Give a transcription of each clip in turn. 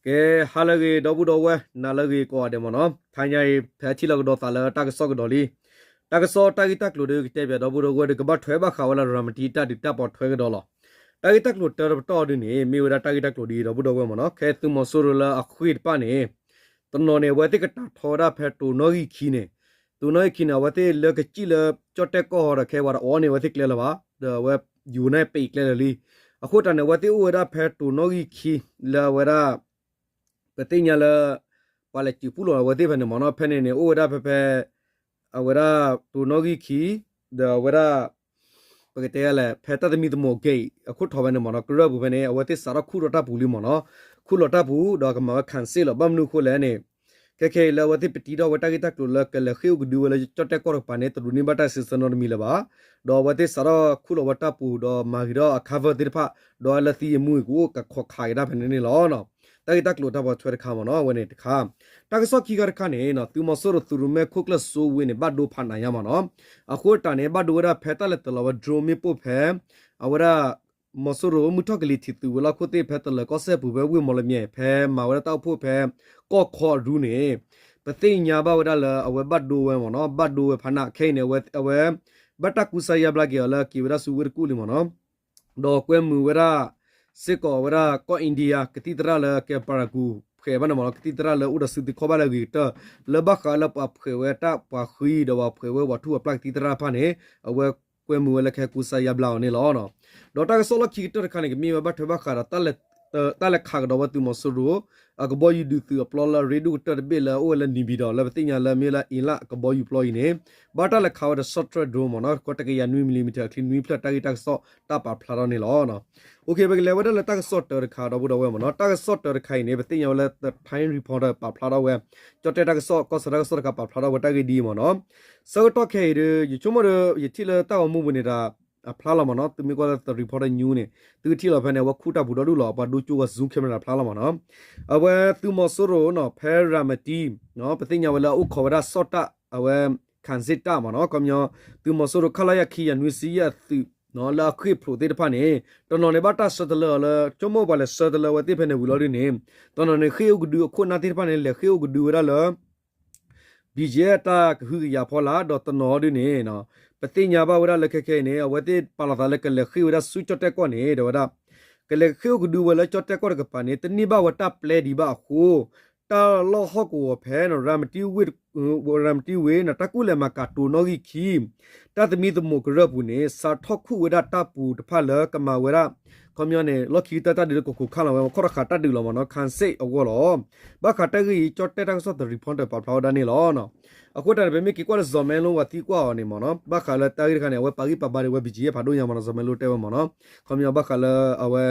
ကဲ ဟါလၢအဂ့ၤ ဒီပုၢ်ဒီဝဲၢ်, နၤလၢအဂ့ၤကိးဂၤဒဲးမ့ၢ်နီၤ. တဟါညါအံၤ ဖဲထံၣ်လိာ်ကဒီးသးလၢတၢ်ကစီၣ်ကဒီးလံ. တၢ်ကစီၣ်တၢ်ဂ့ၢ်တၢ်ကျိၤဒီး ကတဲပၠးဒီပုၢ်ဒီဝဲၢ်ဒီး ကဘၣ်ထွဲဘၣ်ဃးဝဲလၢ ရၤမတံတၢ်ဒုးတၢ်ပိာ်ထွဲကဒီးလီၤ. တၢ်ဂ့ၢ်တၢ်ကျိၤတၢတပတီၢ်ဒုန့ၣ် မ့ၢ်ဝဲဒၣ်တၢ်ဂ့ၢ်တၢ်ကျိၤဒ်အံၤ ဒီပုၢ်ဒီဝဲၢ်မ့ၢ်နီၤ. ခဲသုးမီၤစိရိၤလၢအဃ့ၢ်တဖၣ်န့ၣ် တနီၤန့ၣ် အဝဲသ့ၣ်ကတၢ်ထီဝဲဒၣ်ဖဲတိၤနီၣ်ဂံၢ်ခံန့ၣ်, တိၤနီၣ်ဂံၢ်ခံန့ၣ် အဝဲသ့ၣ်လၢကစံၣ်လၢကၠီၣ်တဲၣ်ကီၢ်ဟီဒီး ခဲဝဲတအီန့ၢ်အဝဲသ့ၣ်ကျဲလၢၤဘၣ်, ဒီးအဝဲယူၤန့ၣ်ပံးကျဲလၢာ်လံ. အဃိတၢ်န့ၣ် အဝဲသ့ၣ်အိၣ်ဝဲဒၣ်ဖဲတိၤနီၣ်ဂံၢ်ခံ လၢအဝဲဒၣ် ပသ့ၣ်ညါလၢ ပှၤလဲၤစူးပူၣ်လီၤအဝဲသ့ၣ်ဖဲန့ၣ်မ့ၢ်နီၤ. ဖဲန့ၣ်န့ၣ် အိၣ်ဝဲဒၣ်ဖဲဖဲ အဝဲဒၣ်တိၤနီၣ်ဂံၢ်ခံ ဒီးအဝဲဒၣ် ပကတဲလဲၣ် ဖဲတၢ်သမံသမိးကဲအံၤ အခိၣ်ထီၣ်ဖဲန့ၣ်မ့ၢ်နီၤ ကရၢၢ်ပူၤဖဲန့ၣ် အဝဲသ့ၣ်စးထီၣ်ခူၣ်လီၤတၢ်ပူၤလံမ့ၢ်နီၤ. ခူၣ်လီၤတၢ်ပူၤ ဒီးကမၤဝဲ ခၣ်စ့ၣ် လီၤ. ဘၣ်မနုၤအဃိလဲၣ်န့ၣ် ခဲခဲအံၤလၢအဝဲသ့ၣ်ပတံထီၣ်ဝဲတၢ်ဂ့ၢ်တၢ်ကျိၤလၢ ကလဲၤဃ့ၢ်အိၣ်ကဒုဝဲလၢကၠီၣ်တဲၣ်ကီၢ်တကပၤန့ၣ် တဒိးန့ၢ်ဘၣ်တၢ်စံးဆၢနီတမံၤလၢၤဘၣ်. ဒီးအဝဲသ့ၣ်စးထီၣ်ခူၣ်လီၤဝဲတၢ်ပူၤ ဒီးမၤဂ့ၤထီၣ်အ cover သ့ၣ်တဖၣ် ဒီးလၢသံအမူအံၤ ကအိၣ်ကခီၣ်ခးက့ၤတၢ်ဖဲန့ၣ်န့ၣ်လီၤ. တၢ်ဂ့ၢ်တၢ်ကျိၤတၢ်ပိာ်ထွဲတခါမ့ၢ်နီၤ အဝဲန့ၣ်တခါ. တၢ်ကစီၣ်ခံခါတခါန့ၣ် သုးမီၤစိရိၤသုးရိၣ်မဲခိၣ်ကျၢၢ်စိဝ့န့ၣ် ဘၣ်ဒိဖးနးညါမ့ၢ်နီၤ. အဃိတၢ်န့ၣ် ဘၣ်ဒိဝဲဒၣ်ဖဲတၢ်လဲၤတလီၤဝဲ drone မ့ၣ်ပိၢ်ဖဲ အဝဲဒၣ် မီၤစိရိၤမုၢ်ထီၣ်ကလံၤထံးသုးဝဲၤလီၢ်ခိၣ်သ့ၣ် ဖဲတလၢၤကီၢ်စဲၣ်ပူၤ ဖဲဝ့ၢ်မီၣ်လမၠဲၣ် ဖဲမၤဝဲဒၣ်တၢ်အိၣ်ဖှိၣ်ဖဲ ကီၢ်ခီအရူန့ၣ် ပသ့ၣ်ညါဘၣ်ဝဲဒၣ်လၢအဝဲဘၣ်ဒိဝဲမ့ၢ်နီၤ. ဘၣ်ဒိဝဲဖးနးခဲအံၤန့ၣ် အဝဲ ဘၣ်တၢ်ကူစါယါဘျါက့ၤအီၤလၢက့ၤဝဲဒၣ်ဆူဝ့ၢ်တကူၣ်လံမ့ၢ်နီၤ. ဒီးကွဲမုာ်ဝဲဒၣ် စ့ၢ်ကီးဝဲဒၣ်ကီၢ် India ကသံၣ်သရၣ်လၢကဲပၤရၤကူၤ ဖှဲးဘၣ်န့ၣ်မ့ၢ်နီၤ ကသံၣ်သရၣ်လၢအိၣ်ဒီးစုသ့ၣ်ခီၣ်ဘၣ်လၢအဂ့ၤကတၢၢ် လၢဘၣ်ဃးလၢပှၤဖှဲးဝဲတၢ်ပှၤဃံဒီးပှၤဖှဲးဝဲပှၤထူၣ်ပှၤပျၢ်ကသံၣ်သရၣ်တဖၣ်န့ၣ် အဝဲကွဲမုာ်ဝဲလၢကဟဲကူစါယါဘျါအီၤန့ၣ်လီၤ. ဒီးတၢ်ကစီၣ်လီၢ်ခံကတၢၢ်တခါန့ၣ် ကမ့ၢ်ဝဲဘၣ်ထွဲဘၣ်ဃးဒီး တၢ်လဲၤခးကဒီးဝဲသုးမီၤစိရိၤ အကဘီယူၤဒုးသုးအပျီလၢအရ့ဒိၣ်ကတၢၢ်တဘ့ၣ်လၢအအိၣ်ဝဲလၢ နေပြည်တော် လၢပသ့ၣ်ညါလၢမ့ၢ်လၢ အ့လၣ်ကဘီယူၤပျီအံၤန့ၣ် ဘၣ်တၢ်လဲၤခးဝဲဒီး short range drone မ့ၢ်နီၤ တကယၤနွံ millimeter အချံနွံဖျၢၣ် တၢ်ဂ့ၢ်တၢ်ကစီၣ်တၢ်ပာ်ဖျါထီၣ်န့ၣ်လီၤ. ပကလဲၤဝဲဒၣ်လၢတၢ်ကစီၣ်တၢတခါ ဒီပုၢ်ဒီဝဲၢ်မ့ၢ်နီၤ တၢ်ကစီၣ်တၢတခါအံၤန့ၣ် ပသ့ၣ်ညါဝဲလၢ The Times Reporter ပာ်ဖျါထီၣ်ဝဲ ကၠီၣ်တဲၣ်တၢ်ကစီၣ် ကီၢ်ဆၢတၢ်ကစီၣ်တခါပာ်ဖျါထီၣ်ဝဲတၢ်ဂ့ၢ်ဒ်အံၤမ့ၢ်နီၤ ဆၢကတီၢ်ခဲအံၤဒီး ယဆိကမိၣ်ဒီး ယထံၣ်လၢတၢ်ဂီၤမူပူၤန့ၣ်ဒီး အဖျါလီၤမ့ၢ်နီၤ သုမ့ၢ်ကွၢ်လၢ The Reporter News န့ၣ် သုကထံၣ်လီၤဖဲန့ၣ် အဝဲခူၣ်တၢ်ပူၤဒီဒူၣ်လီၤ ပှၤဒိကၠိဝဲ zoom camera ဖျါလီၤမ့ၢ်နီၤ အဝဲသုးမီၤစိရိၤနီၤ ဖဲရၤမတံ ပသ့ၣ်ညါဝဲလၢအအိၣ်ခိးဝဲဒၣ် စီၣ်တၢ် အဝဲ ခၣ်စ့ၣ်တၢ်မ့ၢ်နီၤ ခီပညီ သုးမီၤစိရိၤ ခလရ ခံကယၤနွံဆံယဲၢ်အသုး လၢအဃ့ၢ်ဖျိးသ့ၣ်တဖၣ်န့ၣ် တနီၤန့ၣ် ဘၣ်တၢ်ဆှၢတလၢအီၤလၢ ဆိကမိၣ်ပှၤလဲၤဆှၢတလၢဝဲသ့ၣ်ဖဲန့ၣ်ဝံၤလီၤဒ်န့ၣ် တနီၤန့ၣ် ဃ့ၢ်အိၣ်ကဒုအခိၣ်အနၢ်သ့ၣ်တဖၣ်န့ၣ် လဲၤဃ့ၢ်အိၣ်ကဒုဝဲဒၣ်လၢ ဘံၣ်ကၠံၣ်အဲၣ် တၢ်ကဟုကယာ်ဖီလာ် ဒီးတနီၤဒ်န့ၣ် ပသ့ၣ်ညါဘၣ်ဝဲဒၣ်လၢခဲခဲအံၤန့ၣ် အဝဲသ့ၣ်ပာ်လီၤသးလၢကလဲၤဃ့ၢ်ဝဲဒၣ်ဆူကၠီၣ်တဲၣ်ကီၢ်န့ၣ် တဲဝဲဒၣ် ကလဲၤဃ့ၢ်အိၣ်ကဒုဝဲလၢကၠီၣ်တဲၣ်ကီၢ်တကပၤန့ၣ် တန့ၢ်ဘၣ်ဝဲတၢ်ပျဲဒံးဘၣ်အဃိ တၢ်လီၢ်ဟီၣ်ကဝီၤဖဲ ရၤမတံဝ့ ရၤမတံဝ့ တၢ်ကူၣ်လဲၤမၤကၤတိၤနီၣ်ဂံၢ်ခံ တၢ်သမံသမိးကရၢၢ်ပူၤန့ၣ် စးထီၣ်ခူၣ်ဝဲဒၣ်တၢ်ပူၤတဖၣ်လၢကမၤဝဲဒၣ် ခီပညီန့ၣ် လီၢ်ခံကတၢၢ်တၢ်ဒုးလၢကခိးခါလီၤဝဲ ခီၣ်တဃာ်တၢ်ဒုးလီၤမ့ၢ်နီၤ ခၣ်စ့ၣ်အဂီၢ်လီၤ. ဘၣ်ဃးတၢ်ဂ့ၢ်အံၤ ကၠီၣ်တဲၣ်တၢ်ကစီၣ် The Reporter ပာ်ဖျါဝဲဒၣ်န့ၣ်လီၤ. အဃိတၢ်န့ၣ် ပမ့ၢ်က့ၤကွၢ်လၢ စီၤမဲလိ ပှၤသံကွၢ်အီၤန့ၣ်မ့ၢ်နီၤ ဘၣ်ဃးလၢတၢ်ဂ့ၢ်တခါန့ၣ် အဝဲပာ်ဂံၢ်ပာ်ဘါဒံးဝဲ ဘံၣ်ကၠံၣ်အဲၣ် ဖးဒိၣ်ညါမ့ၢ်နီၤ စီၤမဲလိတဲဝဲမ့ၢ်နီၤ ခီပညီဘၣ်ဃးလၢအဝဲ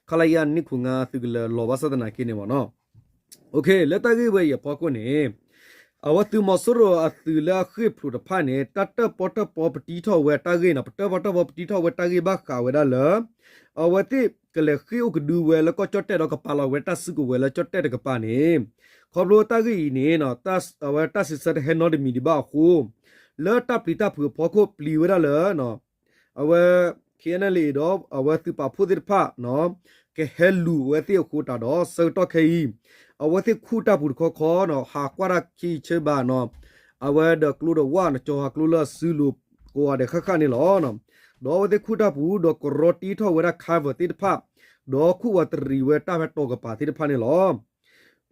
ခလရ နံၣ်ခိၣ်ငါ အသုးကလၢၤလီၤဘၣ်ဆၣ်သနာ်က့န့ၣ်မ့ၢ်နီၤ လၢတၢ်ဂ့ၢ်ဝဲအံၤအဖီခိၣ်န့ၣ် အဝဲသုးမီၤစိရိၤအသုးလၢအဃ့ၢ်ဖျိးတဖၣ်န့ၣ် တၢ်တၢၣ်ပီတၢၣ်ပီပတံထီၣ်ဝဲတၢ်ဂ့ၢ်နီၤ ပတၢၣ်ပီတၢၣ်ပီပတံထီၣ်ဝဲတၢ်ဂ့ၢ်ဘၣ်ဃးဝဲဒၣ်လၢ အဝဲသ့ၣ်ကလဲၤဃ့ၢ်အိၣ်ကဒုဝဲလၢကီၢ်ကၠီၣ်တဲၣ်ဒီးကပာ်လီၤဝဲတၢ်စုကဝဲၤလၢကၠီၣ်တဲၣ်တကပၤန့ၣ် ခီဖျိတၢ်ဂ့ၢ်အံၤန့ၣ် အဝဲတၢ်စံးဆၢတဟဲနီတမံၤဒံးဘၣ်အဃိ လၢတၢ်ပျံၤတၢ်ဖုးအဖီခိၣ်ပျံၤဝဲဒၣ်လၢ အဝဲ ခ့ၣ်အဲၣ်အၣ်လ်အ့ၣ် ဒီးအဝဲသုးပာ်ဖှိၣ်သ့ၣ်တဖၣ် ကဟဲလူၤဝဲသ့ၣ်အဃိတၢ်ဒီး ဆၢကတီၢ်ခဲအံၤ အဝဲသ့ၣ်ခူၣ်တၢ်ပူၤတခီခီ ဟးကွၢ်တၢ်ခံဆၢဘၣ်နီၤ အဝဲဒီးကျိဒီးဝၣ်နီၤ ကၠီၤဟးကျိလၢအစုလိၤကိးဂၤဒဲးဃၣ်ဃၣ်န့ၣ်လီၤ. ဒီးအဝဲသ့ၣ်ခူၣ်တၢ်ပူၤ ဒီးကရီတံထီၣ်ဝဲဒၣ် cover သ့ၣ်တဖၣ် ဒီးခူၣ်ဝဲတရံးဝဲတၢ်ဖဲတီၤကပၤသ့ၣ်တဖၣ်န့ၣ်လီၤ.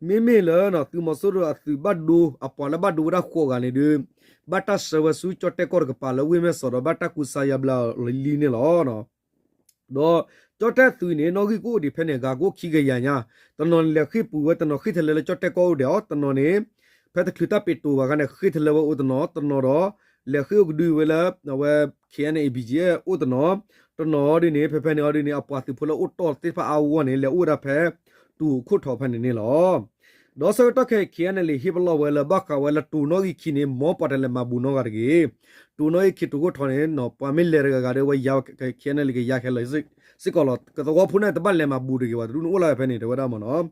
မ့မ့ၢ်လၢ သုးမီၤစိရိၤအသုးဘၣ်ဒိ အပှၤလၢဘၣ်ဒိဝဲဒၣ်ဃိးဂၤန့ၣ်ဒီး ဘၣ်တၢ်ဆှၢဝဲဆူကၠီၣ်တဲၣ်ကီၢ်တကပၤလၢဝ့ၢ်မဲၢ်စီးဒီး ဘၣ်တၢ်ကူစါယါဘျါလံန့ၣ်လီၤ. ဒီးကၠီၣ်တဲၣ်သုးန့ၣ် နီၣ်ဂံၢ်ကအိၣ်ဒံးဖဲန့ၣ် ဂၤကအိၣ်ခံကယၤညါ, တနီၤန့ၣ်လဲၤဃ့ၢ်ပူၤဝဲ တနီၤဃ့ၢ်ထဲလဲၣ်လၢကၠီၣ်တဲၣ်ကီၢ်အိၣ်ဒံးအီၤ, တနီၤန့ၣ် ဖဲတချုးတၢ်ပ့းတိၤဘၣ်အခါန့ၣ် ဃ့ၢ်ထဲလဲၣ်ဝဲအိၣ်တနီၤ, တနီၤဒီး လဲၤဃ့ၢ်အိၣ်ကဒုဝဲလၢ အဝဲ ခ့ၣ်အဲၣ်အၣ်လ်အ့ၣ် ဘံၣ်ကၠံၣ်အဲၣ် အိၣ်တနီၤ, တနီၤဒ်န့ၣ် ဖဲဖဲန့ၣ်အီၤဒ်န့ၣ် အပှၤသုးဖိလၢအိၣ်တီၢ်သ့ၣ်တဖၣ်အါဂီၢ်န့ၣ် လဲၤအိၣ်ဝဲဒၣ်ဖဲ တူၢ်ခိၣ်ထီးဖဲန့ၣ်န့ၣ်လီၤ. ဒီးဆၢကတီၢ်ခဲအံၤ ခ့ၣ်အဲၣ်အၣ်လ်အ့ၣ် ဟ့ၣ်ပလီၢ်ဝဲလၢဘၣ်ဃးဝဲလၢတိၤနီၣ်ဂံၢ်ခံန့ၣ် မ်ပှၤတလဲၤမၤဘူးနီတဂၤတဂ့ၤ. တိၤနီၣ်ဂံၢ်ခံ တူၢ်ခိၣ်ထီးန့ၣ် ပှၤမ့ၢ်လဲၤတဂၤဂၤဒီးဝဲယါ ခ့ၣ်အဲၣ်အၣ်လ်အ့ၣ် ကယါခဲလၢာ်စ့ၢ်ကီးလီၤ. ကသဝီဖိန့ၣ် တဘၣ်လဲၤမၤဘူးတဂ့ၤဘၣ်, တဒူၣ်န့ၣ်အိၣ်လၢဖဲန့ၣ် တဲဝဲဒၣ်မ့ၢ်နီၤ.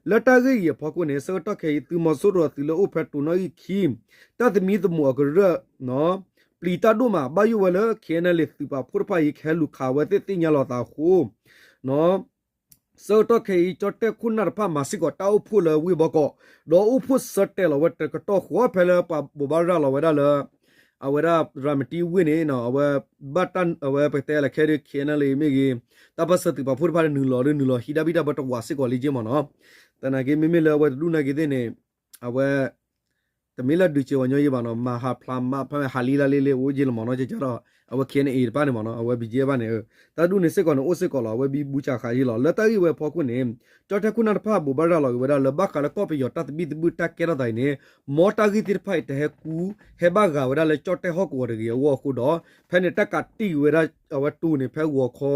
လၢတၢ်ဂ့ၢ်အံၤအဖီခိၣ်န့ၣ် ဆၢကတီၢ်ခဲအံၤ သုးမီၤစိရိၤအသုးလၢအိၣ်ဖဲတိၤနီၣ်ဂံၢ်ခံ တၢ်သမံသမိးအကရၢၢ် ပျံၤတၢ်ဒိၣ်မး ဘၣ်ယိၣ်ဝဲလၢ ခ့ၣ်အဲၣ်အၣ်လ်အ့ၣ် သုးပာ်ဖှိၣ်တဖၣ်အံၤ ကဟဲလူၤခးဝဲသ့ၣ်သ့ၣ်ညါလီၤသးအဃိ နီၤ ဆၢကတီၢ်ခဲအံၤ ကၠီၣ်တဲၣ်ခိၣ်နၢ်တဖၣ်မၤစ့ၢ်ကီးတၢ်အိၣ်ဖှိၣ်လၢဝ့ၢ်ဘီကီး, ဒီးအိၣ်ဖှိၣ်ဆၢတဲာ်လီၤဝဲတကတီၢ်ဃီဖဲလၢပှၤဘိးဘၣ်ရၤလီၤဝဲဒၣ်လၢ အဝဲဒၣ်ရၤမတံဝ့ၢ်န့ၣ် အဝဲ ဘၣ်တၢ်အဝဲပကတဲလၢခဲဒုး ခ့ၣ်အဲၣ်အဲၣ်လ်အ့ၣ် မ့ၢ်ဂ့ၤ, တၢ်ပၢၢ်ဆၢသုးပာ်ဖှိၣ်တဖၣ်န့ၣ် နုာ်လီၤဒုးနုာ်လီၤဟံးတၢ်ဘံၣ်တၢ်ဘၢတဝးစ့ၢ်ကီးလံက့မ့ၢ်နီၤ. သနာ်က့ မ့မ့ၢ်လၢအဝဲတဒူၣ်နာ်က့သ့ၣ်န့ၣ် အဝဲ တမ့ၢ်လၢဒုးစဲးဝဲညီယံဘၣ်နီၤ, မၤဟးဖျါမးဖဲဟးလံလါလ့လ့အိၣ်က့လီၤမ့ၢ်နီၤ, ကကဒီး အဝဲ ခ့ၣ်အဲၣ်အဲၣ်အ့ၣ် တဖၣ်န့ၣ်မ့ၢ်နီၤ, အဝဲ ဘီၣ်ကၠ့ဘၣ်န့ၣ်, တၢ်ဒူၣ်န့ၣ်စ့ၢ်ကီးန့ၣ် အိၣ်စ့ၢ်ကီးလီၤ, အဝဲဘံဘူစးဃးယံလီၤ. လၢတၢ်ဂ့ၢ်ဝဲအဖီခိၣ်န့ၣ် ကၠီၣ်တဲၣ်ခိၣ်နၢ်တဖၣ်ဘိးဘၣ်ရၤလီၤက့ၤဝဲဒၣ်လၢ ဘၣ်ဃးလၢကီၢ်ပယီၤတၢ်သဘံၣ်သဘုၣ်တၢ်ကဲထီၣ်သးအံၤန့ၣ် မ်တၢ်ဂ့ၢ်သ့ၣ်တဖၣ်အံၤတဟဲကူ ဟဲဘၣ်ဂာ်ဝဲဒၣ်လၢကၠီၣ်တဲၣ်ဟီၣ်ကဝီၤတဂ့ၤအဂီၢ်အဃိဒီး ဖဲန့ၣ်တၢ်ကးတံာ်ဝဲဒၣ်အဝဲတိၤန့ၣ် ဖဲဂီၤခီ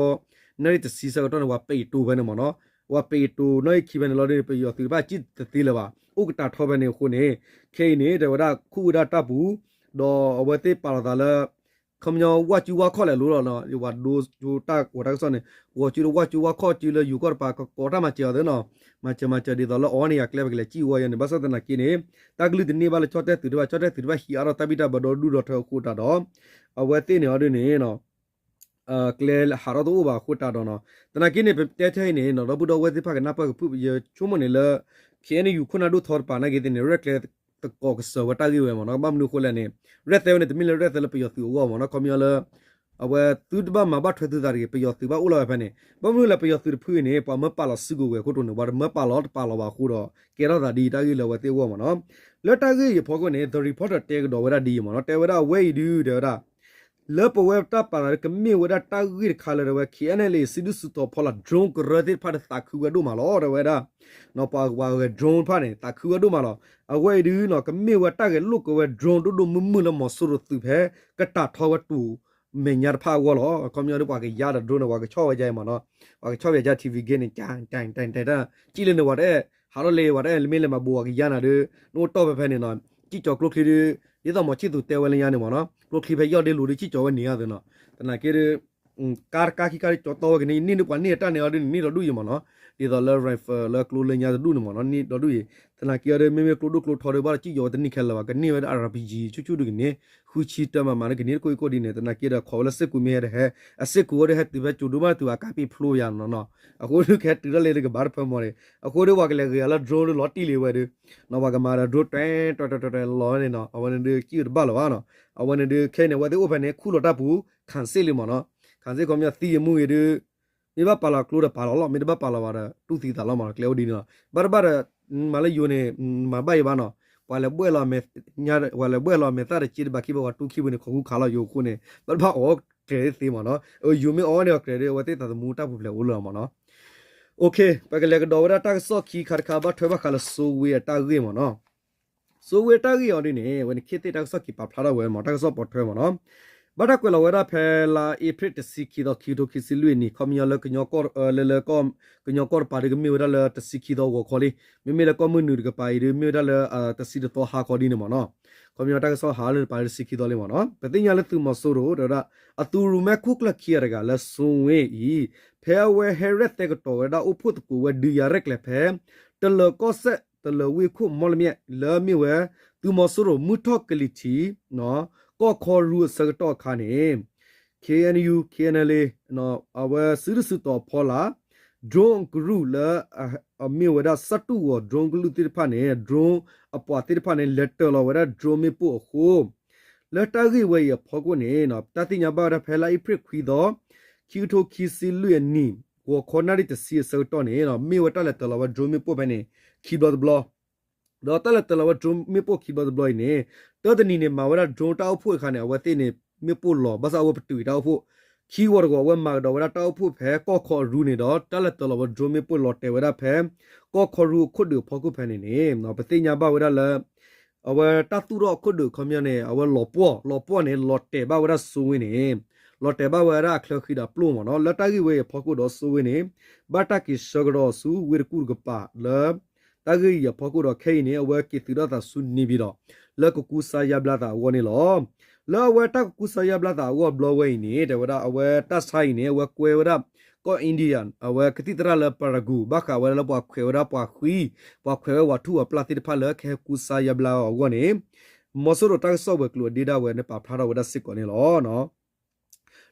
နၣ်ရံၣ်တဆံဆၢကတီၢ်န့ၣ် ပှၤပံးတိၤဖဲန့ၣ်မ့ၢ်နီၤ, ပှၤပံးတိၤနီၣ်ဂံၢ်ခံဖဲန့ၣ်လီၤဒ်န့ၣ် ပယီၤသုးတဖၣ်စံၣ်တသ့လၢၤဘၣ်, အိၣ်ကတၢ်ထီဖဲန့ၣ်အဃိန့ၣ် ခဲအံၤန့ၣ် တဲဝဲဒၣ်ခူၣ်ဝဲဒၣ်တၢ်ပူၤ, ဒီးအဝဲသ့ၣ်ပာ်လီၤသးလၢ ခီပညီဝၣ်စုဝၣ်ခီၣ်လဲၤလိလီၤနီၤ, ယဝၤဒိကၠိတၢ်ကီတၢ်ကစီၣ်န့ၣ် ဂီၤကၠိတဝၣ်စုဝၣ်ခီၣ်စုလၢယိၤကီၢ်တပၤ ကကိးတၢ်မၤစၢၤအီၤသ့နီၤ, မၤစၢၤမၤစၢၤဒ်သိးလၢအီၤန့ၣ် ယၤကျဲပကလဲၤစံၣ်ဝဲယၤန့ၣ် ဘၣ်ဆၣ်သနာ်က့န့ၣ် တၢ်ကလုၢ်တန့ၢ်ဘၣ်လၢကၠီၣ်တဲၣ်သုးတဖၣ်, ကၠီၣ်တဲၣ်သုးတဖၣ်ဟံးအါထီၣ်တၢ်ဘံၣ်တၢ်ဘၢဒီဒူၣ်ဒီထၢအဃိတးဒီး အဝဲသ့ၣ်န့ၣ်အီၤဒ်န့ၣ် ကျဲဟးထီၣ်တအိၣ်ဘၣ်အဃိတးဒီးနီၤ, သနာ်က့န့ၣ် ပတဲထဲအံၤန့ၣ်နီၤ ဒီပုၢ်ဒီဝဲၢ်သ့ၣ်တဖၣ်ကနၢ်ပၢၢ်ကဖုၣ် ယဆိကမိၣ်န့ၣ်လၢ ခ့ၣ်အဲၣ်ယူၣ် ခိၣ်နၢ်ဒိၣ်ထီတပၤနာ်က့သ့ၣ်န့ၣ် ရဲၣ်ကျဲၤသကိးကစၢၤဝဲတၢ်ဂ့ၢ်ဝဲမ့ၢ်နီၤ, ဘၣ်မနုၤအဃိလဲၣ်န့ၣ် ရဲၣ်သဲဝဲန့ၣ် တမ့ၢ်လၢရဲၣ်သဲလၢပယီၤသုးအဂီၢ်မ့ၢ်နီၤ, ခီပညီလၢ အဝဲသုတဘၣ်မၤဘၣ်ထွဲသုသးတဂ့ၤ, ပယီၤသုးဘၣ်အိၣ်လီၤဝဲဖဲန့ၣ်, ဘၣ်မနုၤလဲၣ် ပယီၤသုးတဖုအံၤန့ၣ် ပှၤမၢပာ်လီၤစုကဝဲၤအခိၣ်တိန့ၣ် ပှၤတမၢပာ်လီၤတပာ်လီၤဘၣ်အဃိဒီး ကဲထီၣ်သးဒ်တၢ်ဂ့ၢ်လၢအဝဲသ့ၣ်အဂီၢ်မ့ၢ်နီၤ, လၢတၢ်ဂ့ၢ်အံၤအဖီခိၣ်န့ၣ် The Reporter တဲကဒီးဝဲဒၣ်ဒ်အံၤမ့ၢ်နီၤ, တဲဝဲဒၣ်အဝဲအံၤဒုး တဲဝဲဒၣ် လၢပဝဲတၢ်ပာ်သးဒ်ကမ့ၢ်ဝဲဒၣ်တၢ်ဂ့ၢ်တခါလၢတဲဝဲ ခ့ၣ်အဲၣ်အဲၣ်လ်အ့ၣ် စုဒုၣ်စုတီၤဖီလာ် drone ကရၢသ့ၣ်တဖၣ်ဒီးသးခုဝဲဒိၣ်မးလီၤ တဲဝဲဒၣ်, ပှၤဂဲၤ drone တဖၣ်န့ၣ် သးခုဝဲဒိၣ်မးလီၤ, အဝဲအံၤဒုးနီၤ ကမ့ၢ်ဝဲတၢ်ဂဲၤလိာ်က့ၤဝဲ drone ဒိၣ်ဒိၣ်မုၢ်မုၢ်လၢမီၤစိရိၤသုးဖဲ ကတၢ်ထီဝဲတူၢ်မဲာ်ညါတဖၣ်အဂီၢ်လီၤ, ခီပညီဒ်ပှၤကယါဒီး drone န့ၣ် ပှၤကဆီၣ်ဝဲဒ်အံၤမ့ၢ်နီၤ, ပှၤကဆီၣ်ဝဲဒ် TV gate န့ၣ် ကၠၢ် ကၠၢ် ကၠၢ် ကၠၢ် ကၠၢ်လၢန့ၣ် ပှၤတအဲၣ် ဟးထီၣ်လၢပှၤတအဲၣ် မ့ၢ်လဲၤမၤဘူးပှၤကယါနၤဒီး နအိၣ်တီၢ်ဖဲဖဲန့ၣ်နီၤ, စံၣ်ကၠီၤကျိချံဒုး ဒ်သိးမီၤဆံၣ်သူးတဲဝဲလၢညါန့ၣ်မ့ၢ်နီၤ, ကျိချံဖဲယီၢ်ဒ့လိၤဒုး စံၣ်ကၠီၤဝဲန့ၢ်ဧါသ့နီၤ, သနာ်က့ဒုး ကါတကါခံကါဒုး ကၠီတီဝဲကန့ၢ် န့ၢ်ဒုးပှၤန့ၢ်တၢ်န့ၢ်အီၤဒုးန့ၣ် န့ၢ်ဒီးဒူၣ်အံၤမ့ၢ်နီၤ, ဒ်သိးလၢ rifle လၢကျိလၢညါတဒူၣ်န့ၣ်မ့ၢ်နီၤ န့ၢ်ဒီးဒူၣ်အံၤ, သနာ်က့အီၤဒုး မ့မ့ၢ်ကျိဒိၣ်ကျိထီဒုး ဘၣ်ဒီးစံၣ်ကၠီၤဝဲတန့ၢ်ခဲလၢာ်ဘၣ်, ကန့ၢ်ဝဲဒၣ် RPG ဆူၣ်ဆူၣ်ဒုးကန့ၢ် ဃုဆံတၢမၤမၤန့ၣ် ကန့ၢ်တကိၢ်အံၤကိၢ်ဒ်န့ၣ်, သနာ်က့ဒီး ခိးဝဲလၢစ့ၢ်ကီးမ့ၢ်ဟဲဒီးဟဲ အစ့ၢ်ကီးဝဲဒီးဟဲတုၤဖဲကၠိဒိၣ်မးတုၤအကါပ့ၤဖျိယၤနီၤနီၤ, အဃိဒုးကဟဲတုၤထီၣ်လၢဒုးကဘၣ်တဖၢမီၤန့ၣ်, အဃိဒုးပှၤကလဲၤဂ့ၤအီၤလၢ drone ဒုးလီၤတံၢ်လံဝဲဒုး နီၤ ပှၤကမၤဒီး drone တွဲတွဲတွဲတွဲလီၤန့ၣ်နီၤ, အဝဲန့ၣ်ဒုး စံၣ်ဝဲတဘၣ်လၢၤဘၣ်နီၤ, အဝဲန့ၣ်ဒုးခဲအံၤန့ၣ် အဝဲသ့ၣ်အိၣ်ဖဲန့ၣ် ခူၣ်လီၤတၢ်ပူၤ ခံစစ်လံမ့ၢ်နီၤ, ခံစစ် ခီပညီသံယမူဂ့ၤဒုး မ့ၢ်ဘၣ်ပာ်လီၤကျိဒီးပာ်လီၤလီၤ, မ့ၢ်တဘၣ်ပာ်လီၤဘၣ်ဒီး တူၢ်သံသးလီၤမ့ၢ်နီၤ, ကျဲအိၣ်ဒ်န့ၣ်လီၤ, ဘၣ်တဘၣ်ဒီး မၤလၢယိၤန့ၣ် မၤဘၣ်အံၤဘၣ်နီၤ, ပှၤလဲၤဘှဲၣ်လီၤမဲာ် ပှၤလဲၤဘှဲၣ်လီၤမဲာ်သၣ်တက့ၢ်တဘၣ်ခံဘၣ် ပှၤတူၢ်ခံပူၤန့ၣ် ခိးဃူခးလီၤယိၤအဃိန့ၣ် ဘၣ်တဘၣ်အီၣ်ကျဲၤသ့မ့ၢ်နီၤ, ယိၤမ့ၢ်အီၣ်န့ၣ်အီၣ်ကျဲၤဒီး အဝဲသ့ၣ်သးသမူတၢ်ပူၤဖျဲးအိၣ်လၢမ့ၢ်နီၤ ပကလဲၤကဒီးဝဲဒၣ်တၢ်ကစီၣ်ခံခါတခါ ဘၣ်ထွဲဘၣ်ဃးလၢ စိုးဝင်း အတၢ်ဂ့ၢ်မ့ၢ်နီၤ, စိုးဝင်း အတၢ်ဂ့ၢ်အီၤဒ်န့ၣ် အဝဲန့ၣ် ခေတ်သစ် တၢ်ကစီၣ်ခံပာ်ဖျါထီၣ်ဝဲမ့ၢ် တၢ်ကစီၣ်ပိာ်ထွဲမ့ၢ်နီၤ, ဘၣ်တၢ်ကွဲးလီၤဝဲဒၣ်ဖဲလါအ့ဖြ့ၣ်တဆံခံသီ ခံကထိခံဆံလွံၢ်နံၣ် ခီပညီလၢ လၢ ကညီကီၢ်တပၤဒုးကမ့ၢ်ဝဲဒၣ်လၢတဆံခံသီဂီၤခီလံ, မ့မ့ၢ်လၢကီၢ်မုၢ်နုာ်တကပၤအံၤဒုး မ့ၢ်ဝဲဒၣ်လၢ တဆံတသီဟါခီဒ်န့ၣ်မ့ၢ်နီၤ, ခီပညီတၢ်ကစီၣ်ဟးလၢတပၤလၢတဆံခံသီလံမ့ၢ်နီၤ, ပသ့ၣ်ညါလၢသုးမီၤစိရိၤ တဲဝဲဒၣ် အသုးရူၢ်မဲခိၣ်ကျၢၢ်ခံဂၤတဂၤလၢ စိုးဝင်း အံၤ ဖဲအဝဲဟဲရဲၣ်သဲကတီၤဝဲဒၣ်အိၣ်ဖှိၣ်သကိးဝဲဒုးယၤရဲၣ်ကျဲၤဖဲ တလၢၤကီၢ်စဲၣ် တလၢၤဝ့ၢ်ခိၣ် မီၣ်လမၠဲၣ် လၢအမ့ၢ်ဝဲ သုးမီၤစိရိၤမုၢ်ထီၣ်ကလံၤထံး ကီၢ်ခီရူၢ်အဆၢကတီၢ်အခါန့ၣ် KNU KNLA အဝဲစုဒုၣ်စုတီၤဖီလာ် drone ကရူၢ်လၢ အမ့ၢ်ဝဲဒၣ် စၣ်တူၣ်ဂီၤ drone ကလုၢ်သ့ၣ်တဖၣ်န့ၣ် drone အပှၤသ့ၣ်တဖၣ်န့ၣ် လဲၤတၢၤလီၤဝဲဒၣ် drone မ့ၣ်ပိၢ်အဃိ လၢတၢ်ဂ့ၢ်ဝဲအံၤအဖီခိၣ်န့ၣ် တၢ်သ့ၣ်ညါဘၣ်ဝဲဒၣ်ဖဲလါအ့ဖြ့ၣ်ခွံသီ ခံကထိခံဆံလွံၢ်အနံၣ် ဂီၤခီနၣ်ရံၣ်တဆံအဆၢကတီၢ်န့ၣ် မ့ၢ်ဝဲတၢ်လဲၤတၢၤလီၤဝဲ drone မ့ၣ်ပိၢ်ဖဲန့ၣ် ခံဘျီတဘျီ ဒီးတၢ်လဲၤတၢၤလီၤဝဲ drone မ့ၣ်ပိၢ်ခံဘျီတဘျီအံၤန့ၣ် တၢတနံၤန့ၣ် မၤဝဲဒၣ် drone တၢ်အိၣ်ဖှိၣ်အခါန့ၣ် အဝဲသ့ၣ်န့ၣ် မ့ၣ်ပိၢ်လီၤ ဘၣ်ဆၣ်အဝဲပတုာ်တၢ်အိၣ်ဖှိၣ် ခံဝီတဂီၤ အဝဲမၤကဒီးဝဲဒၣ်တၢ်အိၣ်ဖှိၣ်ဖဲကီၢ်ခီရူၢ်န့ၣ်ဒီး တၢ်လဲၤတၢၤလီၤဝဲ drone မ့ၣ်ပိၢ်လီၤတဲာ်ဝဲဒၣ်ဖဲ ကီၢ်ခီရူၢ်အခိၣ်ဒုးအဖီခိၣ်ဖဲန့ၣ်န့ၣ် ပသ့ၣ်ညါဘၣ်ဝဲဒၣ်လၢ အဝဲတၢ်သူၣ်ထီၣ်အခိၣ်ဒုးအခီပညီန့ၣ် အဝဲလီၤပှီၢ် လီၤပှီၢ်န့ၣ် လီၤတဲာ်ဘၣ်ဝဲဒၣ် စိုးဝင်း န့ၣ် လီၤတဲာ်ဘၣ်ဝဲဒၣ်အချၢဃံဒီးပျိၢ်မ့ၢ်နီၤ လၢတၢ်ဂ့ၢ်ဝဲအံၤအဖီခိၣ်ဒီး စိုးဝင်း န့ၣ် ဘၣ်တၢ်က့ၤဆှၢကဒီးဆူဝ့ၢ်တကူၣ်တကပၤလၢ တၢ်ဂ့ၢ်အံၤအဖီခိၣ်ဒီးခဲအံၤန့ၣ် အဝဲက့ၤသုးထီၣ်သးဆူန့ၣ်ပၠံၤဒီး လၢကကူစါယါဘျါသးအဂီၢ်န့ၣ်လီၤ. လၢအဝဲတၢ်ကကူစါယါဘျါသးအဂီၢ်ဘျီဝဲအံၤန့ၣ် တဲဝဲဒၣ်အဝဲတၢ်ဆါအံၤန့ၣ် အဝဲကွဲဝဲဒၣ် ကီၢ် India အဝဲကသံၣ်သရၣ်လၢ Parakou ဘၣ်ဃးဝဲဒၣ်လၢပှၤခွဲးဝဲဒၣ်ပှၤဃံ ပှၤခွဲးဝဲပှၤထူၣ်ပှၤပျၢ်သ့ၣ်တဖၣ်လၢကဟဲကူစါယါဘျါအီၤအဂီၢ်န့ၣ် မီၤစိရိၤတၢ်ကစီၣ်ဝဲၤကျိၤအဒ့ဒၣ်ဝဲန့ၣ် ပာ်ဖျါထီၣ်ဝဲဒၣ်စ့ၢ်ကီးန့ၣ်လီၤ.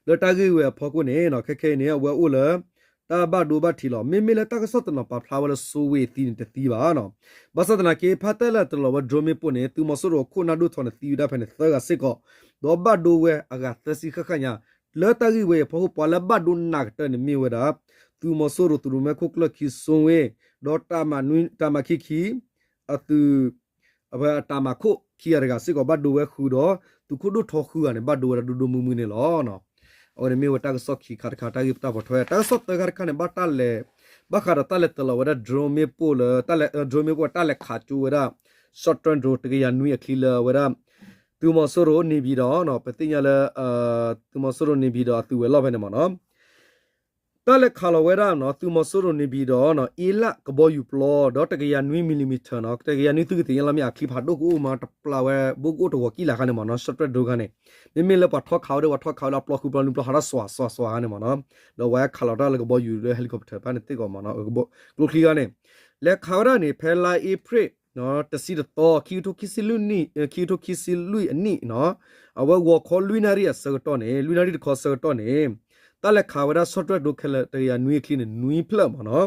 လၢတၢ်ဂ့ၢ်ဝဲအဖီခိၣ်န့ၣ် ခဲခဲအံၤန့ၣ် အဝဲအိၣ်လၢ တၢ်ဘၣ်ဒိဘၣ်ထံးလီၤ. မ့မ့ၢ်လၢတၢ်ကစီၣ်တနီၤပာ်ဖျါဝဲလၢ စိဝ့ၣ်သံန့ၣ်တသံဘၣ်နီၤ. ဘၣ်ဆၣ်သနာ်က့ ဖဲတၢ်လဲၤတလီၤဝဲ drone မ့ၣ်ပိၢ်န့ၣ် သုးမီၤစိရိၤအခိၣ်နၢ်ဒိၣ်ထီန့ၣ်သံဝဲဒၣ်ဖဲန့ၣ်သၢဂၤစ့ၢ်ကီး, ဒီးဘၣ်ဒိဝဲအဂၤသၢဆံဃၣ်ဃၣ်ညါ, လၢတၢ်ဂ့ၢ်ဝဲအံၤအဖီခိၣ် ပှၤလၢဘၣ်ဒိနးကတၢၢ်န့ၣ်မ့ၢ်ဝဲဒၣ် သုးမီၤစိရိၤသုးရိၣ်မဲခိၣ်ကျၢၢ်ခံ စိဝ့ၣ်, ဒီးတၢ်မၤနွံ တၢ်မၤခံခံ အသုး အဝဲအတၢ်မၤခိၣ်ခံဂၤတဂၤစ့ၢ်ကီးဘၣ်ဒိဝဲဃုာ်ဒီး သုးခိၣ်ဒိၣ်ထီဃုဂၤန့ၣ် ဘၣ်ဒိဝဲဒၣ်ဒိၣ်ဒိၣ်မုၢ်မုၢ်န့ၣ်လီၤ. အဝဲန့ၣ်မ့ၢ်ဝဲတၢ်ကစီၣ်ခံခါတခါ တၢ်ဂ့ၢ်ပတၢ်ပိာ်ထွဲ တၢ်ကစီၣ်သၢခါတခါန့ၣ် ဘၣ်တၢ်လဲၤ ဘၣ်ဃးဒီးတၢ်လဲၤတလီၤဝဲဒၣ် drone မ့ၣ်ပိၢ်လၢ တၢ်လဲၤ drone မ့ၣ်ပိၢ်တၢ်လဲၤခးကၠိဝဲဒၣ် short range drone တကယၤနွံအချံလၢအဝဲဒၣ် သုးမီၤစိရိၤ နေပြည်တော် ပသ့ၣ်ညါလၢ သုးမီၤစိရိၤ နေပြည်တော် အသုးဝဲၤလီၢ်ဖဲန့ၣ်မ့ၢ်နီၤ တၢ်လဲၤခးလီၤဝဲဒၣ်နီၤ သုးမီၤစိရိၤ နေပြည်တော် နီၤ အ့လၣ်ကဘီယူၤပျီ ဒီးတကယၤနွံ millimeter နီၤ တကယၤနွံ သုကသ့ၣ်ညါလီၤမ့ၢ် အချံဖးဒိၣ်ကအိၣ်မး တပျၢ်ဝဲ ဘိကအိၣ်တဂီၤကံၣ်လၢ်ခါန့ၣ်မ့ၢ်နီၤ short range drone ခါန့ၣ် မ့မ့ၢ်လၢပှၤထီၣ်ခးဝဲဒီး ပှၤထီၣ်ခးဝဲလၢအပျီဃုပျီနွံပျီဟးထီၣ်စွၤစွၤစွၤခါန့ၣ်မ့ၢ်နီၤ ဒီးဝဲခးလီၤတၢ်လၢကဘီယူၤလၢ helicopter ဖဲန့ၣ်သ့ၣ်ကီးမ့ၢ်နီၤ ကျိချံခါန့ၣ် လဲၤခးဝဲဒၣ်န့ၣ် ဖဲလါအ့ဖြ့ၣ် တဆံတသီ ခံကထိခံဆံလွံၢ်နံၣ် ခံကထိခံဆံလွံၢ်အနံၣ်နီၤ အဝဲဂီၤခီလွံၢ်နၣ်ရံၣ်အဆၢကတီၢ်န့ၣ် လွံၢ်နၣ်ရံၣ်တခီအဆၢကတီၢ်န့ၣ် တၢ်လဲၤခးဝဲဒၣ် short range drone ခဲလၢာ် တကယၤနွံအချံန့ၣ် နွံဖျၢၣ်မ့ၢ်နီၤ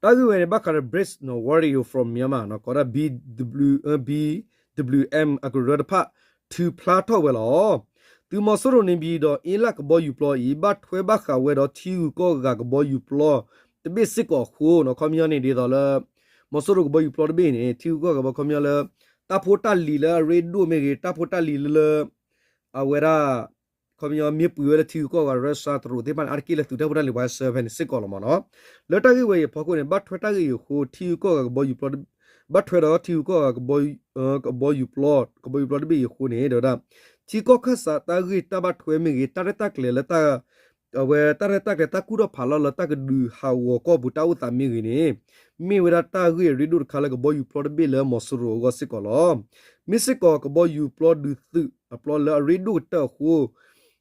တၢ်ဂ့ၢ်ဝဲန့ၣ် ဘၣ်ဃးဒီး Brave Warrior from Myanmar နီၤ ကိးဒၣ် BW BWM အကရၢတဖၣ် ထုးဖျါထီၣ်ဝဲလီၤ. သုးမီၤစိရိၤ နေပြည်တော် အ့လၣ်ကဘီယူၤပျီအံၤ ဘၣ်ထွဲဘၣ်ဃးဝဲဒီးထံဂုၤကီၢ်ဂၤကဘီယူၤပျီတဘ့ၣ်စ့ၢ်ကီးအဃိနီၤ ခီပညီန့ၣ် ဒ်သိးလၢ မီၤစိရိၤကဘီယူၤပျီတဘ့ၣ်န့ၣ် ထံဂုၤကီၢ်ဂၤကဘီ ခီပညီလၢ တၢ်ဖိတၢ်လံၤလၢအရ့ဒိၣ်မ့ၢ်ဂ့ၤ တၢ်ဖိတၢ်လံၤလၢလၢ အဝဲဒၣ် ခီပညီမ့ၢ်ပှ့ၤဝဲလၢထံဂုၤကီၢ်ဂၤ Russia တရူးသ့ၣ်တဖၣ်န့ၣ် အါတက့ၢ်လၢသုးတၢ်ဖိတၢ်လံၤပှၤဆှၢဖဲန့ၣ်စ့ၢ်ကီးလီၤမ့ၢ်နီၤ. လၢတၢ်ဂ့ၢ်ဝဲအံၤအဖီခိၣ်န့ၣ် ဘၣ်ထွဲတၢ်ဂ့ၢ်အံၤအဃိ ထံဂုၤကီၢ်ဂၤကဘီယူၤပျီ ဘၣ်ထွဲဒီးထံဂုၤကီၢ်ဂၤ ကဘီယူၤပျီ ကဘီယူၤပျီတဘ့ၣ်အံၤအဃိန့ၣ် ဒီးဝဲဒၣ် ထံကီၢ်ခၢၣ်စးတၢ်ဂ့ၢ်တၢ်ဘၣ်ထွဲမ့ၢ်ဂ့ၤ တၢ်ရဲၣ်တၢ်ကျဲၤလၢ အဝဲတၢ်ရဲၣ်တၢ်ကျဲၤတၢ်ကူၣ်ထီၣ်ဖးလီၤလၢတၢ်ကဒုးဟးဂီၤကီၢ်ပူၤတၢ်အိၣ်သးမ့ၢ်ဂ့ၤန့ၣ် မ့ၢ်ဝဲဒၣ်တၢ်ဂ့ၢ်အရ့ဒိၣ်တခါလၢကဘီယူၤပျီတဘ့ၣ်လၢမီၤစိရိၤအဂီၢ်စ့ၢ်ကီးလီၤ. မ့ၢ်စ့ၢ်ကီးကဘီယူၤပျီဒုးသုးအပျီလၢအရ့ဒိၣ်ကတၢၢ်အဃိ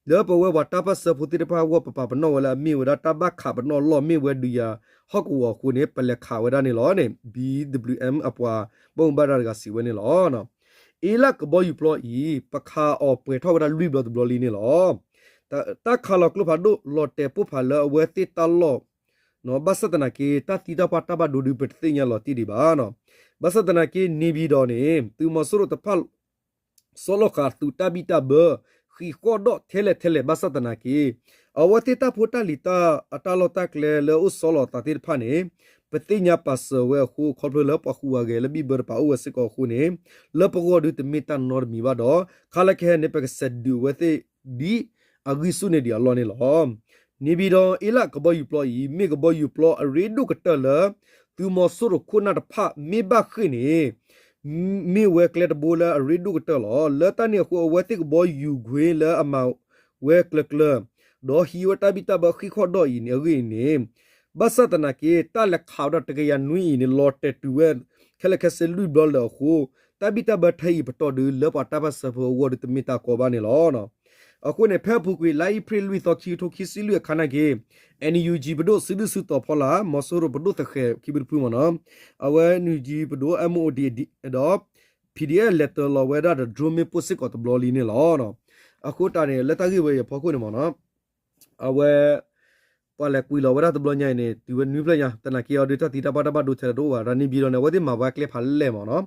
လၢပဝဲပှၤတၢ်ပၢၢ်ဆၢဖိသ့ၣ်တဖၣ်အဂီၢ် ပပာ်ပနီၣ်ဝဲလၢအမ့ၢ်ဝဲဒၣ်တၢ်ဘၣ်ခးပနီၣ်အလီၢ်မ့ၢ်ဝဲဒုးယၤဟီၣ်ကဝီၤအဃိန့ၣ် ပလဲၤခးဝဲဒၣ်န့ၣ်လီၤန့ၣ် BWM အပှၤဘၣ်မူဘၣ်ဒါတဂၤစံးဝဲန့ၣ်လီၤ. အ့လၣ်ကဘီယူၤပျီအံၤ ပခးအီၤပှဲၤထီၣ်ဝဲဒၣ်လွံၢ်ဘျီတဘျီလံန့ၣ်လီၤ. တၢ်ခးလီၤကျိဖးဒိၣ်လီၤတဲာ်ပိၢ်ဖးလၢအဝဲသ့ၣ်တၢ်လီၢ် ဘၣ်ဆၣ်သနာ်က့ တၢ်သံတၢ်ပှၢ်တၢ်ဘၣ်ဒိဒုးပတသ့ၣ်ညါလီၤတံၢ်ဒံးဘၣ်. ဘၣ်ဆၣ်သနာ်က့ နေပြည်တော် န့ၣ် သုးမီၤစိရိၤတဖၣ် ဆီလီၤဃာ်သုးတၢ်ဘံၣ်တၢ်ဘၢ ဃံးဃီၣ်ဒီးထဲလဲၣ်ထဲလဲၣ်ဘၣ်ဆၣ်သနာ်က့ အဝဲသ့ၣ်တၢ်ဖိတၢ်လံၤတၢ်အတၢ်လီၢ်တၢ်ကျဲလၢအိၣ်ဆီလီၤအသးသ့ၣ်တဖၣ်န့ၣ် ပသ့ၣ်ညါပာ်စၢၤဝဲအဃိ ခီဖျိလၢပှၤဃုာ်ဝဲအဂဲၤလၢဘံၣ်ဘၢတပၤအိၣ်ဝဲစ့ၢ်ကီးအဃိန့ၣ် လၢပဂီၢ်ဒုးတမ့ၢ်တၢ်နီတမံၤဘၣ်ဒီး ခါလၢကဟဲန့ၣ် ပကစဲးဒုးအဝဲသ့ၣ်ဒ်အဂံၢ်ဆူၣ်န့ၢ်ဒံးအလီၢ်န့ၣ်လီၤ. နေပြည်တော် အ့လၣ်ကဘီယူၤပျီအံၤ မ့ၢ်ကဘီယူၤပျီအရ့ဒိၣ်ကတၢၢ်လၢ သုးမီၤစိရိၤခိၣ်နၢ်တဖၣ်မ့ၢ်ဘၣ်ဃ့ၢ်န့ၣ် မ့ၢ်ဝဲကျဲတဘိလၢအရ့ဒိၣ်ကတၢၢ်လီၤ. လၢတၢ်န့ၣ်အဃိ အဝဲသ့ၣ်ကဘီယူၤကွ့လၢအမၤဝဲကျၢၤကျၢၤ ဒီးဟံးဝဲတၢ်ဘံၣ်တၢ်ဘၢဃံးဃီၣ်ဒီးအံၤန့ၣ် အဂ့ၢ်အံၤန့ၣ် ဘၣ်ဆၣ်သနာ်က့ တၢ်လဲၤခးဝဲဒၣ်တကယၤနွံအံၤန့ၣ် လီၤတဲာ်တုၤဝဲ ခဲလၢာ်ခဲဆ့လွံၢ်ဘျီလၢာ်အဃိ တၢ်ဘံၣ်တၢ်ဘၢထဲအံၤပတီၢ်ဒုး လၢပှၤတၢ်ပၢၢ်ဆၢဖိအဂီၢ်ဒုးတမ့ၢ်တၢ်ကီဘၣ်န့ၣ်လီၤ. အဃိန့ၣ် ဖဲအပူၤကွံာ် လါအ့ဖြ့ၣ်လွံၢ်သီ ခံကထိခံဆံလွံၢ်အခါနာ်က့ NUG ပဒိၣ်စုဒုၣ်စုတီၤဖီလာ် မီၤစိရိၤပဒိၣ်သဃဲၤခံဖုတဖုမ့ၢ်နီၤ အဝဲ NUG ပဒိၣ် MOD ဒီး PDF လဲၤတလီၤဝဲဒၣ်ဒီး drone မ့ၣ်ပိၢ်စ့ၢ်ကီးတဘျီလံန့ၣ်လီၤ. အဃိတၢ်န့ၣ် လၢတၢ်ဂ့ၢ်ဝဲအံၤအဖီခိၣ်န့ၣ်မ့ၢ်နီၤ အဝဲ ပှၤလဲၤကွံာ်လီၤဝဲဒၣ်တဘျီညါအံၤန့ၣ် တုၤဝဲနွံဖျၢၣ်ညါ သနာ်က့အီၤဒုးတၢ်သံတၢ်ပှၢ်တၢ်ဘၣ်ဒိထဲလဲၣ်တအိၣ်ဘၣ်ဒီး နေပြည်တော် န့ၣ် အဝဲသ့ၣ်မၤဝဲကျဲဖးလဲၢ်မ့ၢ်နီၤ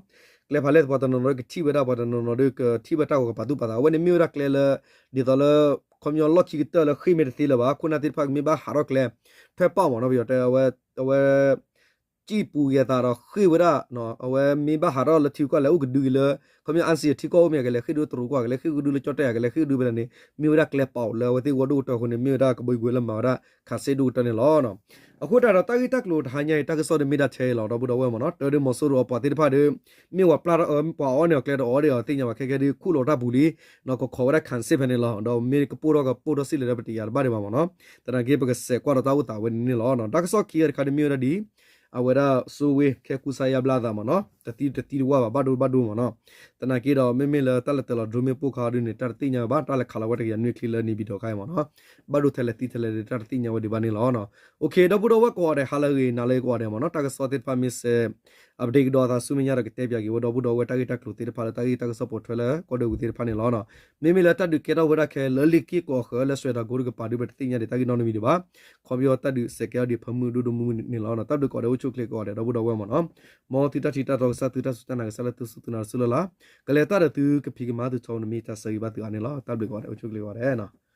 ကျဲဖးလဲၢ် ပှၤတနီၤနီၤကထံၣ်ဝဲဒၣ် ပှၤတနီၤနီၤဒုးကထံၣ်ဝဲတၢ်ဂီၤကပာ်သူၣ်ပာ်သး အဝဲန့ၣ်မ့ၢ်ဝဲဒၣ်ကျဲလၢ ဒ်သိးလၢ ခီပညီလီၢ်ခံကတၢၢ်လၢဃ့ၢ်မ့ၢ်တသ့လၢၤဘၣ် ခိၣ်နၢ်သ့ၣ်တဖၣ်ကမ့ၢ်ဘၣ်ဟးထီၣ်ကျဲ ထွဲပာ်မ့ၢ်နီၤ ပယီၤတဲ အဝဲ စံၣ်ပူၤယဲသးဒီးဃ့ၢ်ဝဲဒၣ် အဝဲမ့ၢ်ဘၣ်ဟးထီၣ်လၢထံကီၢ်လဲၤအိၣ်ကဒုက့ၤလၢ ခီပညီ အါစံၣ်အထံကီၢ်အိၣ်မ့ၢ်ဂ့ၤ ကလဲၤဃ့ၢ်ဒုတရူးကီၢ် ကလဲၤဃ့ၢ်ဒုလၢကၠီၣ်တဲၣ် ကလဲၤဃ့ၢ်ဒုဖဲလဲၣ်န့ၣ် မ့ၢ်ဝဲဒၣ်ကျဲပာ်အိၣ်လၢအဝဲသ့ၣ်ဂီၢ်ဒိၣ်ကတၢၢ်အဃိန့ၣ် မ့ၢ်ဝဲဒၣ်ကဘီယူၤကွ့လၢမၤဝဲဒၣ် ခးစ့ဒိၣ်ကတၢၢ်န့ၣ်လီၤ. အဃိတၢ်ဒီးတၢ်ဂ့ၢ်တၢ်ကျိၤတဟါညါအံၤ တၢ်ကစီၣ်ဒုးမ့ၢ်ဒၣ်ထဲအံၤလီၤ ဒီပုၢ်ဒီဝဲၢ်မ့ၢ်နီၤ တၢ်ဒုးမီၤစိရိၤအပှၤသ့ၣ်တဖၣ်ဒီး မ့ၢ်ဝဲပျၢ်ထီၣ်အၢ ပှၤအီၣ်န့ၢ်အီၤကျဲတအီၣ်ဒံးအီၤသ့ၣ်ညါဘၣ် ခဲကဲဒုးခူၣ်လီၤတၢ်ပူၤလံ နီၢ်ကီၢ်ခိးဝဲဒၣ် ခၣ်စ့ၣ် ဖဲန့ၣ်လီၤ ဒီးမ့ၢ်ကပိၢ်ထီၣ်ကပိၢ်ထီၣ်စ့ၢ်လဲၣ်ဒီးပတယၤတဘၣ်ဒံးဘၣ်မ့ၢ်နီၤ သနာ်က့ပကစဲးကွၢ်ဒီးတၢ်အိၣ်သးဝဲန့ၣ်န့ၣ်လီၤ. တၢ်ကစီၣ်ခံဂၤတခါဒုးမ့ၢ်ဝဲဒၣ်ဒ် အဝဲဒၣ်စိဝ့ၢ် ခဲကူစါယါဘျါအသးမ့ၢ်နီၤ, တသံတသံတဝၢ်ဘၣ် ဘၣ်ဒိဘၣ်ဒိမ့ၢ်နီၤ. သနာ်က့ဒီး မ့မ့ၢ်လၢတၢ်လဲၤတၢၤလီၤ drone မ့ၣ်ပိၢ်ခါဒုန့ၣ် တၢ်တသ့ၣ်ညါဝဲဘၣ် တၢ်လဲၤခးလီၤဝဲတကယၤနွံချံလၢ နေပြည်တော် ခါအံၤမ့ၢ်နီၤ. ဘၣ်ဒိထဲလဲၣ်သံထဲလဲၣ်ဒီး တၢ်တသ့ၣ်ညါဝဲဒံးဘၣ်န့ၣ်လီၤ. အိၣ်ခ့ ဒီပုၢ်ဒီဝဲၢ်ကိးဂၤဒဲး ဟါလၢအဂ့ၤ နၤလၢအဂ့ၤကိးဂၤဒဲးမ့ၢ်နီၤ, တၢ်ကစီၣ်သ့ၣ်တဖၣ်မ့ၢ်စဲး update ကဒီးအသးဆူမဲာ်ညါဒီး ကတဲပၠးက့ၤဝဲဒီပုၢ်ဒီဝဲၢ် တၢ်ဂ့ၢ်တၢ်ကျိၤသ့ၣ်တဖၣ်လၢတၢ်ဂ့ၢ်တၢ်ကစီၣ်ပိာ်ထွဲလၢကီၢ်ဒီဝံၤသ့ၣ်တဖၣ်န့ၣ်လီၤ. မ့မ့ၢ်လၢတၢ်ဒုးကဲထီၣ်ဝဲဒၣ်ခဲလၢာ်လၢလ့ၣ်က့ၢ်ကီၢ်ဃၢၤလၢစွဲၤတီၤကိတကပၤဒု ပတသ့ၣ်ညါဒံးတၢ်ဂ့ၢ်နီတမံၤဒံးဘၣ်. ခီပညီတၢ်ဒုးစဲးကဲထီၣ်ဒံးဖၢမုၢ်ဒိၣ်ဒိၣ်မုၢ်မုၢ်န့ၣ်လီၤ. တၢ်ဘျုးကိးဂၤဒဲး အိၣ်ဆူၣ်အိၣ်ချ့ကိးဂၤဒဲး ဒီပုၢ်ဒီဝဲၢ်မ့ၢ်နီၤ. မ်သုတၢ်ထံၣ်တၢ်တီကစၢ် သုတၢ်စူၢ်တၢ်နာ်ကစၢ်လၢသုစူၢ်သုနာ်တစူၢ်လၢ်လၢ် ကလဲၤတၢ်ဒီးသုကဖံးကမၤသုထီ နမ့ၢ်တၢ်ဆၢဂ့ၤဘၣ်သုအါန့ၣ်လီၤ. တၢ်ဘျုးကိးဂၤဒဲး အိၣ်ဆူၣ်အိၣ်ချ့ကိးဂၤဒဲးနီၤ.